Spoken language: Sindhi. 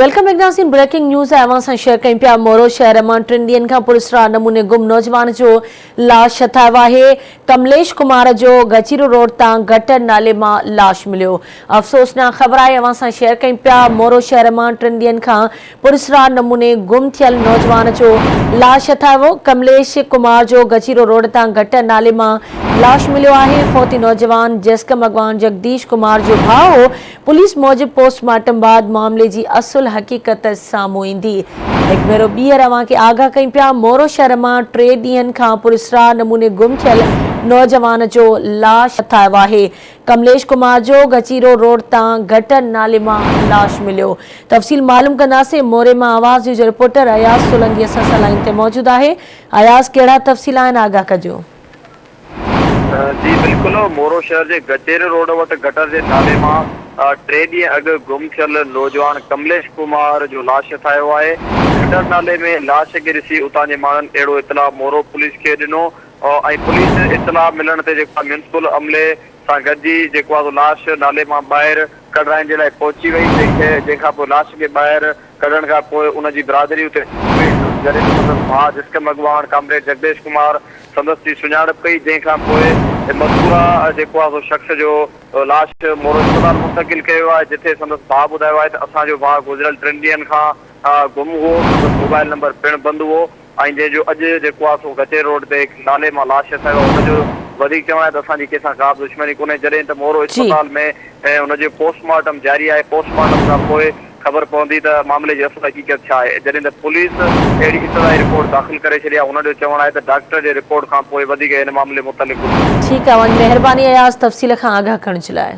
Welcome back ناظرين بريڪنگ نيوز اوهان سان شيئر ڪيون پيا مورو شهر مان ٽن ڏينهن کان پراسرار نموني گم نوجوان جو لاش هٿ آيو آهي ڪمليش ڪمار جو گچيرو روڊ تان گٽر نالي مان لاش مليو افسوسناڪ خبر آهي اوهان سان شيئر ڪيون پيا مورو شهر مان ٽن ڏينهن کان پراسرار نموني گم ٿيل نوجوان جو لاش هٿ آيو ڪمليش ڪمار جو گچيرو روڊ تان گٽر نالي مان لاش مليو آهي فوتي نوجوان جسقم اڳواڻ جگديش ڪمار جو ڀاء هو پوليس موجب پوسٽ مارٽم بعد معاملي جي اصل حقيقت سامهون ايندي. هڪ ڀيرو ٻيهر اوهان کي آگاهه ڪيون پيا مورو شهر مان ٽي ڏينهن کان پراسرار نموني گم ٿيل نوجوان جو لاش هٿ آيو آهي. ڪمليش ڪمار جو گچيرو روڊ تان گٽر نالي مان لاش مليو. تفصيل معلوم ڪنداسين موري مان آواز نيوز جو رپورٽر اياز سولنگي اسان سان لائين تي موجود آهي. اياز ڪهڙا تفصيل آهن آگاهه ڪجو. جي بلڪل مورو شهر جي گچيري روڊ وٽ گٽر جي نالي مان ٽي ڏينهن اڳ گم ٿيل نوجوان ڪمليش ڪمار جو لاش هٿ آيو آهي، گٽر نالي ۾ لاش کي ڏسي اتان جي ماڻهن اهڙو اطلاع مورو پوليس کي ڏنو ۽ پوليس اطلاع ملڻ تي جيڪو آهي ميونسپل عملي سان گڏجي جيڪو آهي سو لاش نالي مان ٻاهر ڪڍرائڻ جي لاء پهچي وئي جنهن کي جنهن کان پوء لاش کي ٻاهر ڪڍڻ کان پوء ان جي برادري اتي پهچي وئي جڏهن ته سندس ڀاء جسقم اڳواڻ ڪامريڊ جگديش ڪمار سندس جي سڃاڻپ ڪئي جنهن کان پوء مذڪوره جيڪو آهي سو شخص جو لاش مورو اسپتال منتقل ڪيو ويو آهي جتي سندس ڀاء ٻڌايو آهي ته اسان جو ڀاء گذريل ٽن ڏينهن کان گم هو سندس موبائل نمبر پڻ بند هو ۽ جنهن جو اڄ جيڪو آهي سو گچير روڊ تي هڪ نالي مان لاش هٿ آيو آهي هن جو وڌيڪ چوڻ آهي ته اسان جي ڪنهن سان ڪا به دشمني ڪونهي جڏهن ته مورو اسپتال ۾ ان جو پوسٽ مارٽم جاري آهي پوسٽ مارٽم کان پوء خبر پوندي ته معاملي جي اصل حقيقت ڇا آهي، جڏهن ته پوليس اهڙي ابتدائي رپورٽ داخل ڪري ڇڏي آهي، هن جو چوڻ آهي ته ڊاڪٽر جي رپورٽ کان پوء وڌيڪ هن معاملي متعلق ڪجهه. ٺيڪ آ اوهان جي مهرباني اياز تفصيل کان آگاهه ڪرڻ جي لاء.